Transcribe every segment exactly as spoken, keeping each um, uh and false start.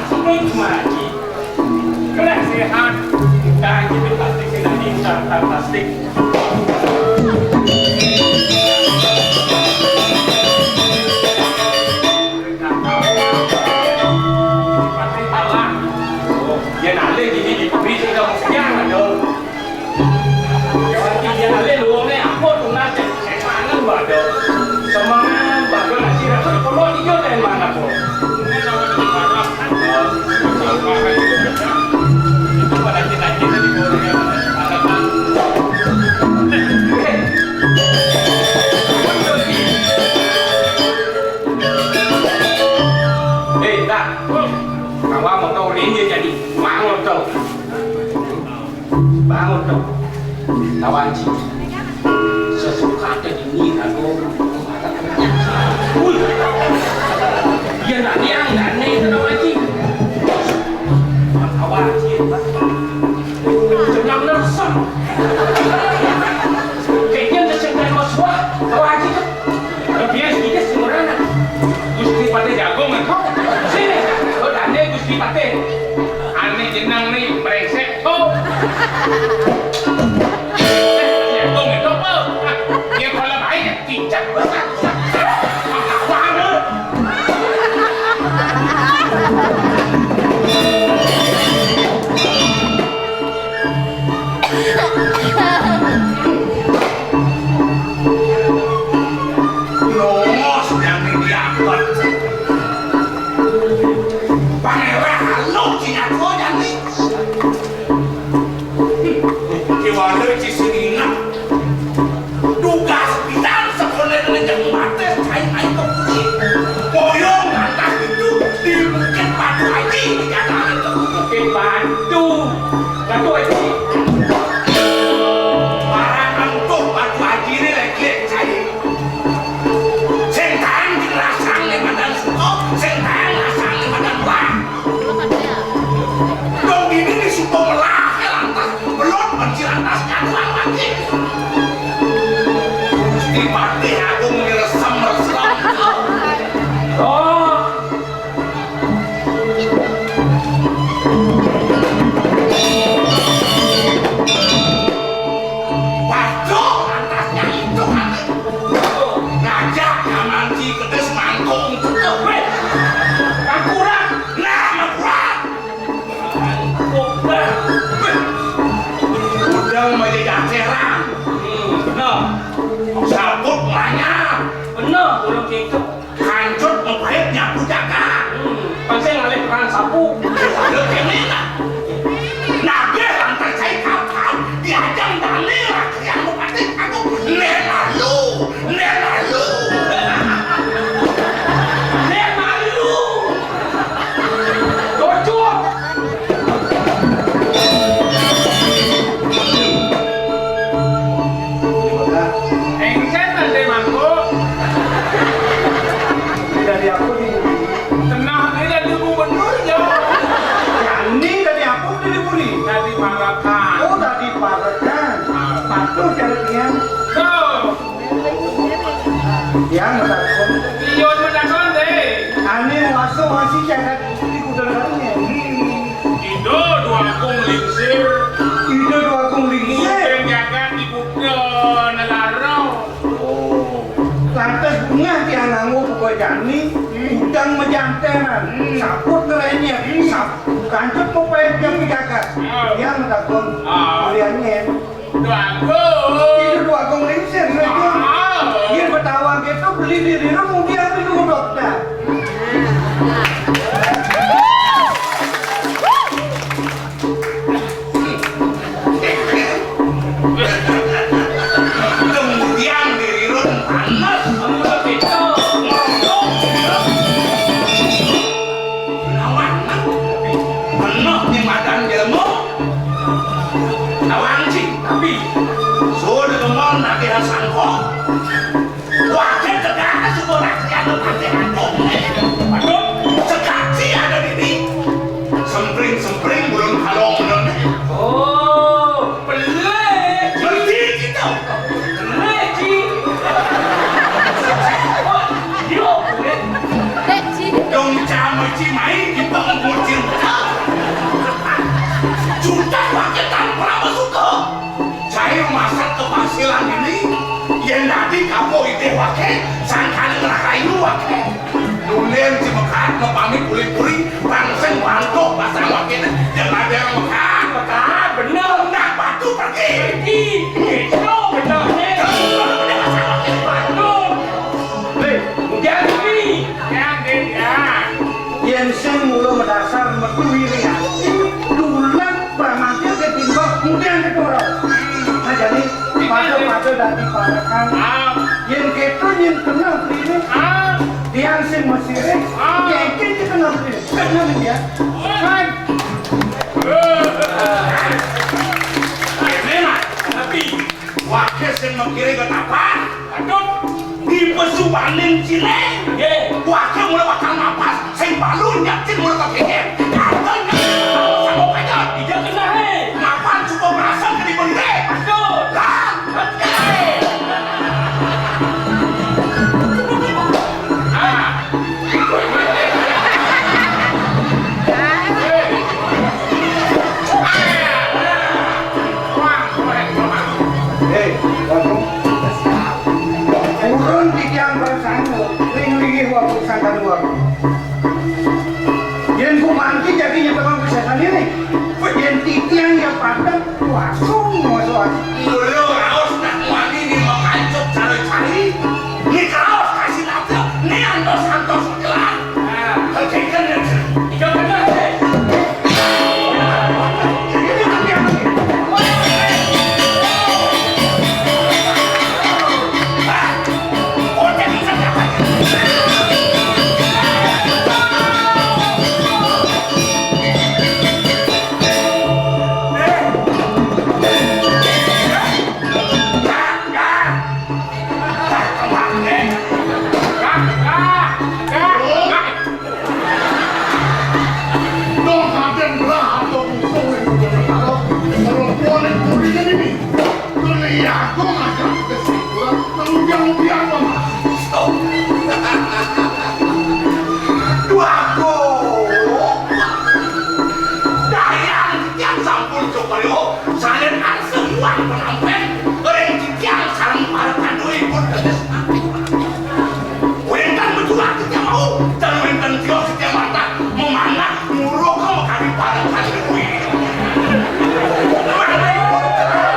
Baik, Mak Haji. Kena sehat. Kita kita plastik, kita minta plastik. Pasti salah. Oh, ya nanti gini di pabrik kita mesti ada. Iya, ale luwunge apa tunas sing mangan, Mbak, Dok? Semangan, Mbak, Dok, nek sira kuwi kula iki yo ten mangan, Bos. Itu pada cita-cita di bawah. Eh, tak. Kawa motor ini jadi mangan, Dok. Bangun dong. Tawanji. Sesukate dingin aku. Wih. Ya nani anggane itu dong, Aji. Tawanji. Jenang nersem. Kayaknya sesenggan mas wah. Tawanji. Bias iki sing ora ana. Gusti Patih Jagung, eh. Sini, lo tanya Gusti Patih. Ane jeneng ni brengsek, oh. Jagung itu apa? Ya kalau baik, cicak besar. Apa? Nongos yang diangkut. Pangeran lu sing aku jadi. Kiwale ci sing ingat. Tugas pisan sekolah lejeng batis cai ae kepuri. Boyong lantas itu di Bukit Batu Haji di Jakarta itu. Bukit Batu. Batu Haji. Barang entuk Batu Haji ini lagi cai. Sing tahan dirasang di badan suko, sing tahan rasang di badan wah. Dong ini di suko melah, lantas belum penci lantas nyaduan lagi. Gusti Patih Agung ini resem resem. Oh. Waduh, lantasnya itu kan. Ngajak nyaman si kedis mangkung tetep, weh. Mangkurat. Nah, mangkurat. Mangkurat. Weh. Udang meja jaceran. Hmm, bener. Sabut banyak. Bener, belum gitu. Kancut mepait nyapu jagat. Hmm, pasti ngalih peran sapu. Lho, kene ta? Nagih lantas cai kapan diajang dane lagi yang mepati aku. Nek malu, nek malu. Nek malu. Cocok. Engken ade mangko. Dari aku di buri. Tenah, ini dari gubernur, ya. Yani dari aku di buri. Dari Parakan. Oh, dari Parakan. Ah. Patuh cara dia. Tuh. Yang menakon. Iya, menakon, deh. Ane waso wasi cakat di kudarannya. Hmm. Ida Dwagung Lingsir. Ida Dwagung Lingsir. Nyuting jagat di Buda Nelara. Oh. Lantas bungah tiang nganggo buka jani, hmm, udang mejantenan, hmm, saput ngerenyek, hmm, sap-, kancut pepaitnya ke jagat. Hmm. Yang takon, ah, kuliahnya. Dwagung. Itu Dwagung Lingsir, ya, itu. Ah. Dia bertawang gitu, beli di rumah, dia beli duduk, dah. Kemudian dirirun panas, panas itu, ngomong, lawan, penuh di badan ilmu, lawan sih, tapi sudah kemon nanti rasa Waké, sangkané ngerahayu waké. Nulén si Mekat, mapamit ulih puri, pang sing bantuk pasang wakéné, jangan ada yang Mekat. Mekat, bener. Nah, batu pergi. Pergi. Itu benernya. Udah pasang wakéné. Batu. Hei, Mudian, Wi. Ya, Din, ya. Yén sing mula madasar metu iri ati, dulat pramantil ketimbang mudian ketara. Nah, jadi pada-pada dadi parekan. Ah. Yén kéto nyén kenal prine. Ah. Tiang sing masirik, ah, kénkén nyén kenal prine. Kenal ya. Kan? Tapi waké sing makiré ketapang. Aduh, dipesubanin ciné. Nggih. Waké mula bakal napas, sing balu nyakin mula kepikir. Kagak nyakin sama aja. Ija kenah, hé. Mapan suka merasa ke dibendé. Aduh. Lah, oke. Ah. Hei, Wagung. Purun titiang prasanggup ring linggih Wagung Sangkaluar. Yén gumanti jagi nyetelon kesehatan ini. Yén titiang ya padem, Wagung masuk ati. Mula raos nak wani ni makancut cara-cari. Ni kaos kasih nata, ni antos-antos kelar. Dong kadén belah atau busung ring Gunung Betara, ngrempuh ring puriné dini. Kéné Agung ajak kesimpulan, nang udiang-udiang, Paman. Duh, Agung. Dayang titiang sampun supriyo, sané arsa iwang panampén, ring titiang sareng para panduwipun teges. Wénten majurat titiang wau, tan wénten tios titiang wantah mamanah muruka makadi parekan dewi. Manahipun terang.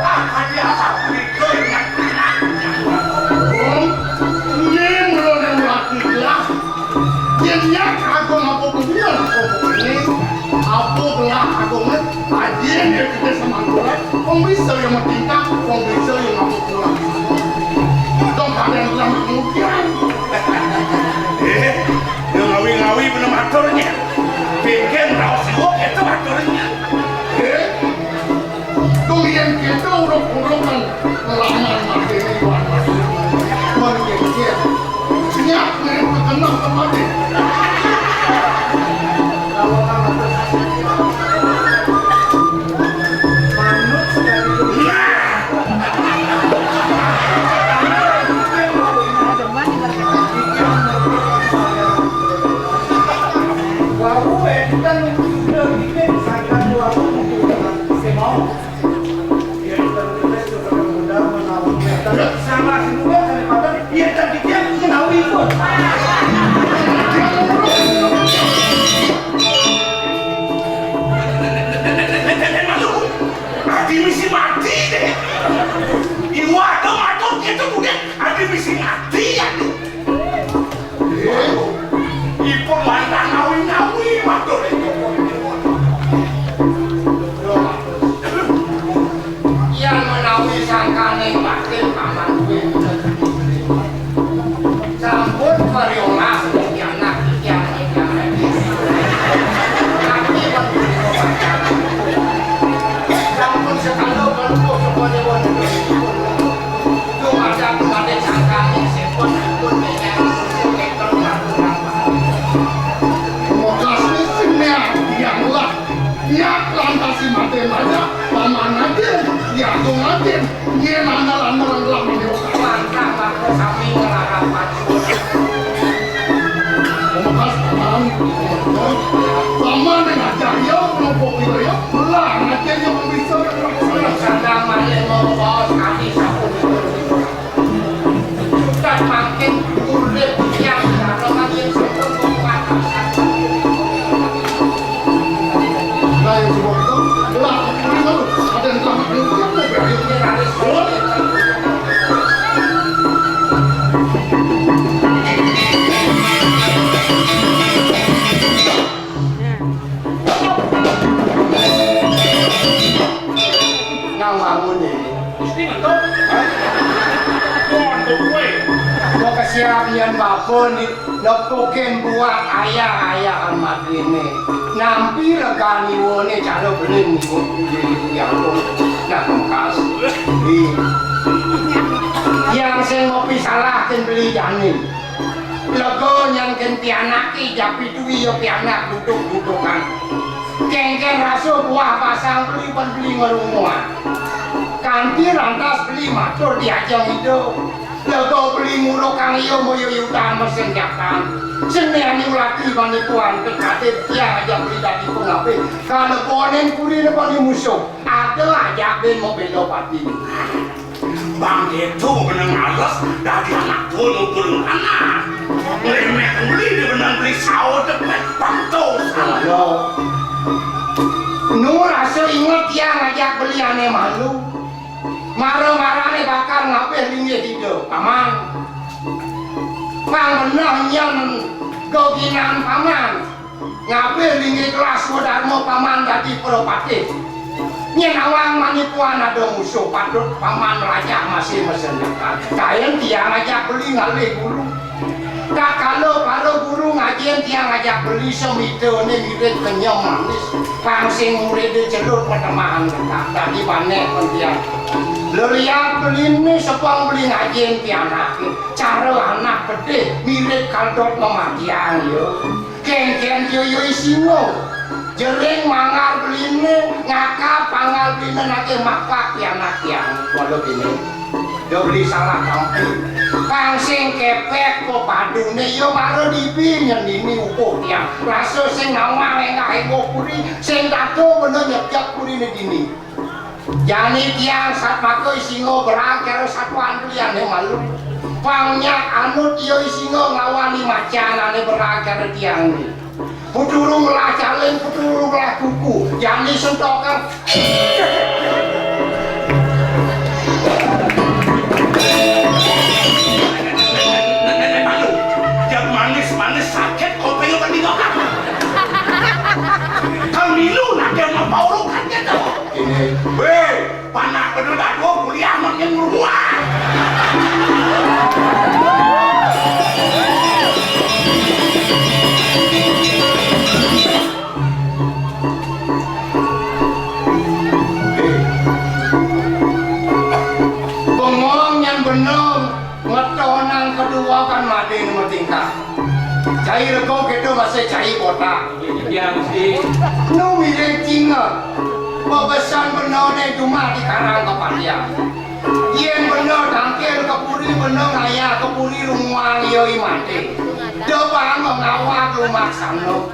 Ah, hadiah sapunika ingat anak. Om, nyén mula ring laki gelah. Yén nyak Agung apa bener apa bener. Apa gelah Agung, ajin ya kita semanturan. Wong bisa ya matingkah, wong bisa ya ngabuk pulang. Dong kadang bilang kemudian. Eh, ya ngawi-ngawi bener maturnya. Bikin raos iwak itu maturnya. Eh, dong yén kita uruk-urukan ngelaman mati iwan. Mun kecil, siap mirip kekenal kemati. Kalau manut sekali. Wau, énten udah bikin sangkan wau untuk semau. Yén énten udah sudah modal menawi énten sama semua daripada yén énten bikin menawi pun. Ati misi mati deh. Iwa ada matur kita bukan ati misi mati ya. Ipun wantah ngawi-ngawi matur. Yan menawi sangkaning batin paman kuwi. Sampun pariolas dadi anak titiang ingkang redis. Kami menggunakan pacaran. Sampun sekala pelungguh sekolah. Dumadak dumadik sangkaning sipun pun menyang susu ingkang kurang. Mokasné sing meang tiang lah. Nyak lantas si mati raja, paman aja, ya dong aja. Nyén andal-andal ngelamar yo. Langkah maka sami ngelarang maju. Mongkas paman, paman yang ajar yo, nopo kira yo, belah aja yo bisa. Sadang malih mau baos kami sampun Bangun ini. Mesti ngantuk. Hah? Ngantuk gue. Mau kesiapian babon ni, nepukin buat ayah-ayahan madine. Nampi regani wone cara beli ni, yang pun nak mengkas. Di. Yang sing ngopi salah ken beli jani. Lega nyang ken pianake, japi duwi ya pianak duduk-dudukan. Kengken rasa buah basang beli pun beli ngerunguan. Kanti lantas beli matur diajeng ida. Lega beli murukang iya moyo yudan mesin jakan. Sing neani ulati bani tuan pekatit ya aja beli dadi pengape. Kalebonen kuri ne bani musuh. Ada aja ben mau bela pati. Bang Dedo meneng ales dadi anak tuwa nutul anak. Nglemek uli di benang beli sawo depet pantos. Halo. Nu rasa inget ya ngajak beli ane malu. Mara-marane bakal ngabih linggih ida, Paman. Pang beneh nyen goginan Paman. Ngabih linggih kelas Swadarma Paman dadi prapatih. Yen awang manipuan ada musuh, patut Paman rajah masih mesenjakan. Kayen tiang ajak beli ngalih guru. Kakala para guru ngajin tiang ajak beli semitane mirip kenyem manis. Pang sing muride celut petemahan getah dadi baneh pun tiang. Leliat beline sepang beli ngajin pianake. Cara anak pedih mirip kaldot mematian ya. Kengken yo yo isingo. Jering manggar beline, ngakap panggal beline nake mapak ya anak yang. Waduh ini. Yo beli salah kampung. Pang sing kepek ko padune yo mara dibi nyen ini upuh tiang. Rasa sing nawang enggak enggok kuri, sing tato bener nyepjak kurine dini. Jani tiang satmaka isinga berang kera satuan beliane malu. Pangnya anut iya isinga ngawani macan ane berang kera tiang ni. Puturu ngelah caling, puturu ngelah kuku. Jani sentokan. Nenek malu. Yang manis-manis sakit, kopi yang penting apa? Kang Milu nak yang mau kan gitu. Ini. Weh, panak bener dah gua kuliah makin rumah. Bengong yang bener. Ngetonang kedua kan made nama tingkah. Cai rego kita masih cai botak. Yang si. Nu milih cinga. Pebesan benone cuma di karang kepatian. Yen beno tangkil kepuri beno ngaya kepuri rumuang yoi mati. Dobang ngawak lumaksana.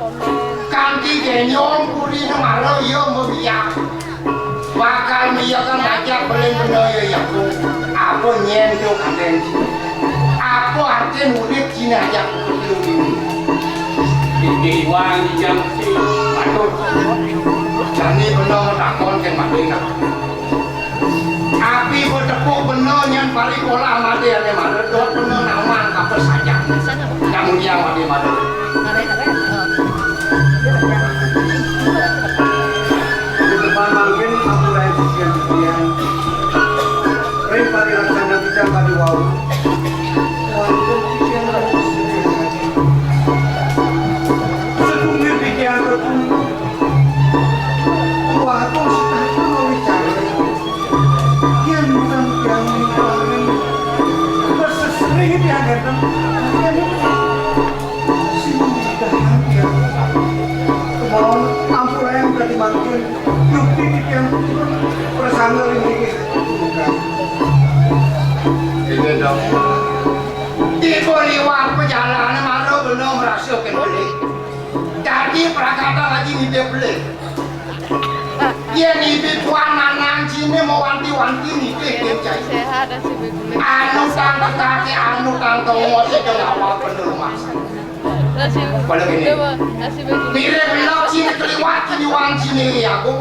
Kanti genyong puri nemara ya mebiak. Bakal miyakan ngajak belen benda ya yaku. Apa nyen tu kaden? Apa artin urip cina ajak lu ini? Tinggi iwang ijang si patut. Jani benda takon ken mati nak. Api betepuk benda nyen paling pola mati ane mati. Dot benda nawan apa saja. Namun yang mati mati. Di depan mangkin aku lain sisian sisian. Ring pari laksana kita padi wau. Wonten sisian lain sisian. Sekumir pikiran tertunduk. Wah, aku setahun mau bicara. Yang menang yang menang. Bersesri yang datang. Sing ditahan ya. Kemauan ampura yang tadi mangkin. Yukti yang persangga ini. Ini dong. Tiba liwat perjalanan mara bena merasa kena. Dadi prakata lagi nitih beli. Yen ibi tuan nanang cine mau wanti-wanti nitih ken cai. Anu tang kekake, anu tang tongo sida ngawal penermas. Pada gini. Mirip lok cine keliwat, keliwat cine aku.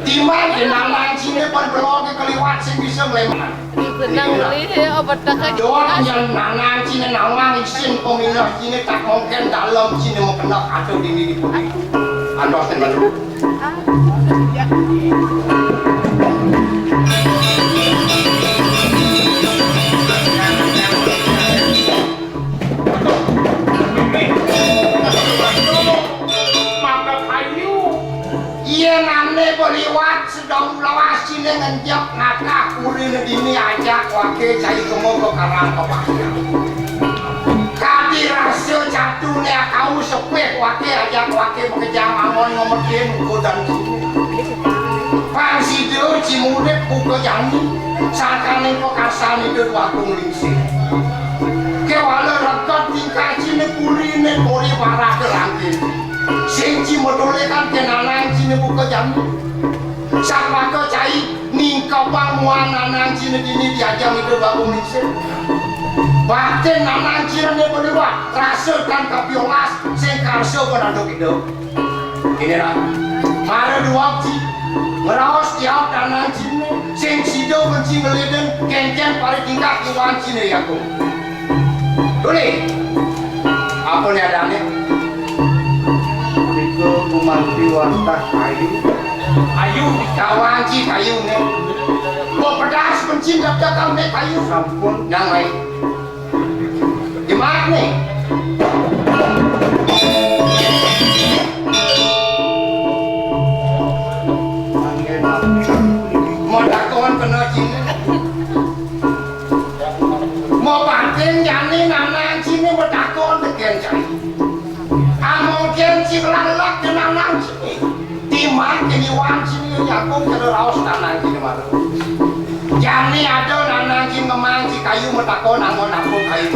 Timbang yen nanang cine pun belok keliwat sing bisa ngleman. Benang beli obat dah. Dot yang nanang cine nawang isin pemindah cine tak mungkin dalam cine mau kena atau dini di putih. Andos dengan dulu. Liwat sedeng lawas ciné ngenjek ngatah puriné dini ajak waké cai kema ka karang ka pasar. Kadi rasa catuné akau sepih waké ajak waké makejang angon ngemetin ukudan ciné. Pang sida cimurip buka jani, sangkaning pakarsan Ida Dwagung Lingsir. Kéwala reget tingkah ciné puriné pori parah ke langkir. Sing ci matolé kan ké nanang ciné buka jani. Sampaka cai ningkepang muan nanang ciné dini diajang Ida Dwagung Lingsir. Batin nanang ciné beliwat, rasa tan kapiongas, sing karsa pananduk Ida. Kéné ra. Mara duwag ci, ngraos tiap nanang ciné, sing sida benci ngeledeng, kénkén paritingkah kiwan ciné yaku. Tuli. Apa né adané? Nika gumanti wantah kayu. Kayu, kawan ci kayuné. Kok pedas benci daptakan né kayu. Sampun. Nang lain. Jemak né. Manggen. Mau dakon kena ciné. Mau panting jani nanang ciné mau dakon tekén cai. Among kén ci lalak ke nanang ciné. Timbang keniwan ciné nyakung kena raos nanang ciné malu. Jani ada nanang ciné ngemang ci kayu matakon angon apa kayu.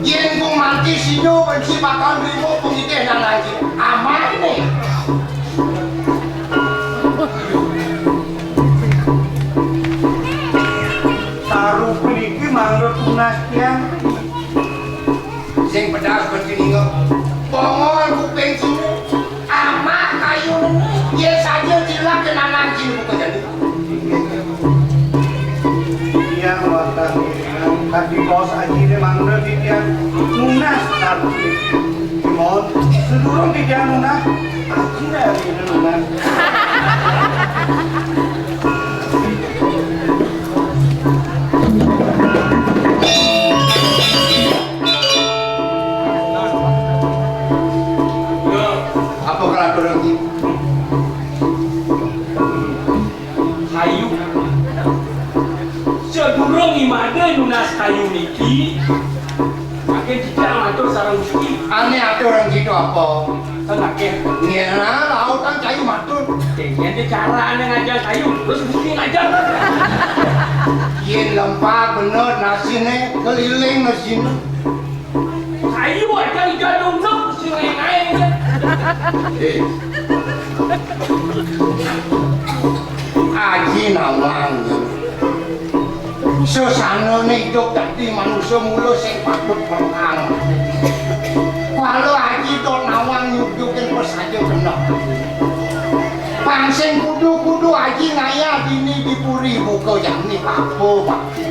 Yén gumanti sida benci bakal nrima pangidih nanang ciné. Aman né. Saru puniki mangga tunas tiang. Sing pedas beti ninga. Bongol kuping ciné. Amak kayu né. Yén saja cilak kenangan ciné buka jadi. Tiang wantah ngiringan kadi baos ajiné mangda titiang nunas karo. Mon, sedurung titiang nunas, ajiné ajiné nunas. Apa kelatur lagi? Kayu. Sadurung imada nunas kayu niki, mangkin titiang matur sareng Gusti. Ané atur ring kita apa? Ten akéh. Ngira lautan kayu matur. Dingin di cara ané ngajak kayu, terus Gusti ngajak. Yén lempak bener nasiné, keliling nasiné. Kayu aja ija dongdok, si lengai aja. Eh. Aji nawang. Sesanané idup dadi manusa mula sing patut perang. Kuala aji dot nawang nyudukin pesaja kena. Pang sing kudu-kudu aji ngayah dini di puri buka jani papa bakti.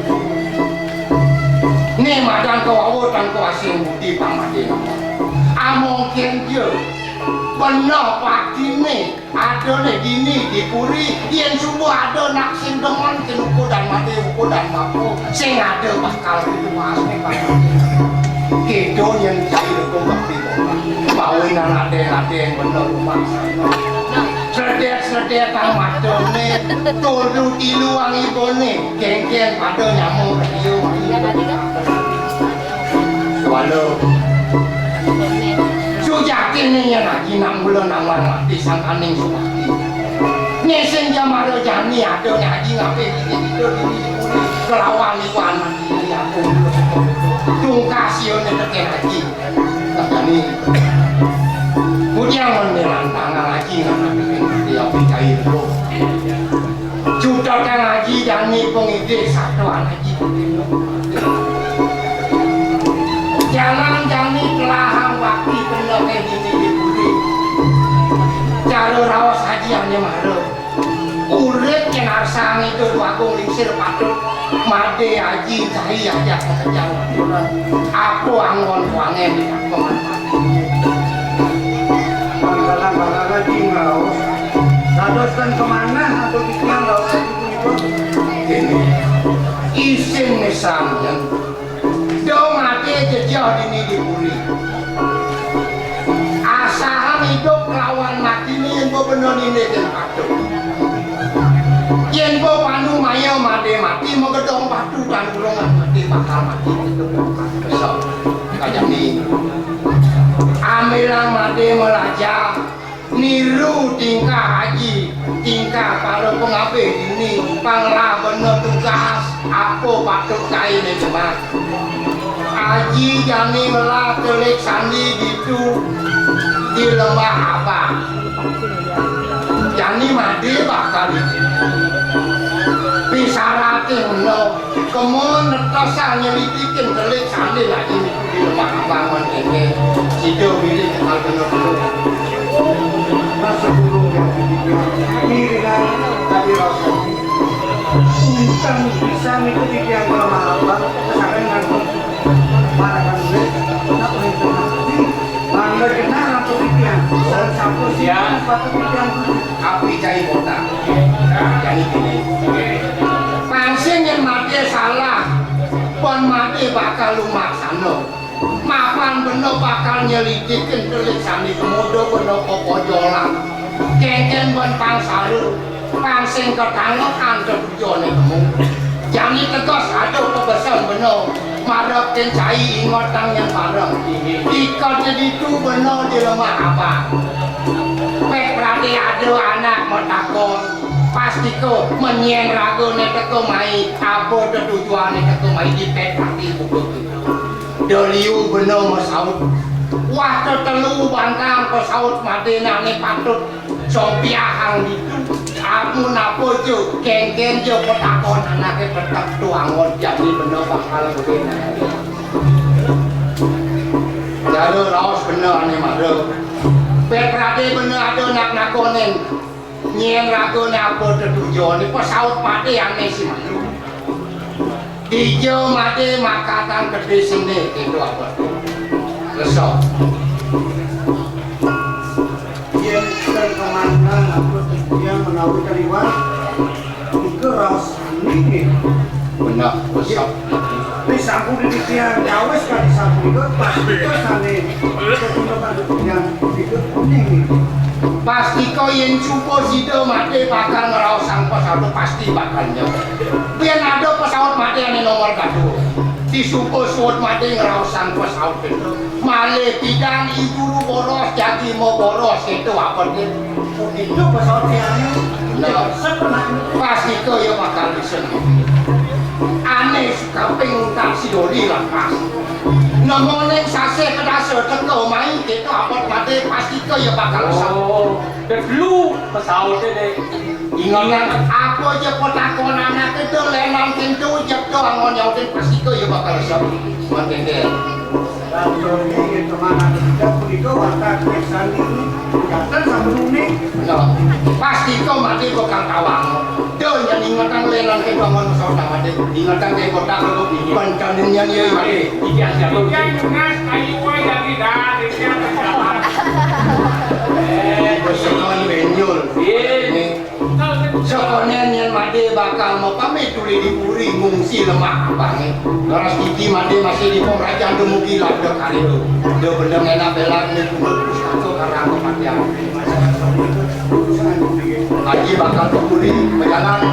Né madan kawawa tan kuasing budi pang mati nama. Amongkin ja. Beneh baktiné. Ada né dini di puri, yén suba ada nak sing demen kén ukudan mati, ukudan bapa, sing ada bakal ditumasné bakal. Kéto yén cai rego bakti bawa. Bawinan adéng-adéng bener rumah sana. Sredét-sredétang matané, tolu tilu ang ibané, kénkén pada nyamuk radio. Waduh. Sujatiné yén aji nak mula nawang mati sangkaning subakti. Ngising jam ada jani ada né aji ngapih dini kita dini kelawan iwan mati aku. Tungkas sioné tekén aji. Katani. Kemudian menirang tangan aji ngapih dini dia percaya dulu. Juta kang aji jani pengidih satuan aji. Jangan jani telahang bakti kendake dini di budi. Cara raos aji ane mara. Urip yen arsang itu Agung Lingsir patut made aji cai ajak kejang. Apa anggon wangen di kampung. Mangkana barang aji ngaos. Dados ten kemanah atau titiang raos aji punika. Dene isin ne sampeyan. Dong ade jejeh dini di puri. Asahan idup kelawan mati. Bener nini sing patut. Yén pepanu maya Madé mati, magedong batu tan tulungan Madé bakal mati. Kesel. Kajani. Ambilang Madé malajar, niru tingkah aji, tingkah para pangabih dini, pang ngelah bena tugas, apa patut kainé jemah. Aji jani ngelah telik sandi ditu di Lembah Abang. Jani Madé bakal ditu. Pisaraté eno, kema netesan nyelidikin telik sandi aji ditu di Lembah Abang, kéné. Sida milih bakal bener-bener. Rasa burung yang dipikiran, miringan tadi rasa. Untang bisa mengikuti tiang ke Lembah Abang, kesana ngantuk. Marakan duit, nak perintah mati. Mangga genah apa pikiran? Salah satu sih, ya. Sepatu pikiran dulu. Api cai botak. Jadi gini. Pang sing yén Madé salah, pon Madé bakal lumaksana. Mapan bena bakal nyelidikin telik sandi kema, bena pepojolan. Kénkén ban pang saru. Pang sing ketanglekan tetujoné temu. Jani teges ada pabesen bena, marepin cai ingetang nyén bareng. Iket ditu bena di Lembah Abang. Pek Pradé ada anak matakon, pastika menyén ragané teka mai, apa tetujoné teka mai di Pek Pradé buka. Da liu bena masaut. Wah, tetelu bantang pasaut Madé ané patut sompiahang ditu. Amun apa ja, kénkén ja patakon anaké tetep tuangon, jani bena bakal gedé. Jara raos bena ané mara. Pek Pradé bena ada nak nakonin. Nyén ragané apa tetujoné, pasaut Madé ané si malu. Dija Madé makatan gedé sini, kéto apa? Resa. Yén ten komandan apa tujuan menawi kaliwat, nika raos niki. Bener, resa. Wis sampun titiang nyawis kali sapunika, pastika sané keturunan titiang hidup kuning. Pastika yén suba sida Madé bakal ngraosang pasaut, pasti bakal nyewa. Yén ada pasaut Madé ané nomor satu, disuba suud Madé ngraosang pasaut. Malih pidan I Guru boros, jagi mau boros, itu apa nih? Itu pasaut ané. Nah, pastika ya bakal bisa. Ané Kaping untat si Doli lepas. Nemoning sasih kedasa teka mai, kéto abot Madé, pastika ya bakal sah. Oh, dulu pesauté deh. Ingat, apa ja patakon anaké to, lénan kénto, jep to angon nyautin, pastika ya bakal sah. Mantén deh. Nah, pastika Madé bakal tawang. Da nyén ingetang lénan kénto angon saut Madé. Ingetang ké kotak lho, pancanin nyén ya, Madé. Iya, siapa? Iya, Yunas, ayo, woi, lagi dah, dia siapa? Eh, besekon benjol. Iya. Sekonen nyén Madé bakal mapamit tuli di puri ngungsi lemah abangé. Leres titi Madé masih di pemerajan dumugi lada kali. Da bendeng enak belak né pungkul pustaka karang kematian. Aji bakal ke puri, majalan.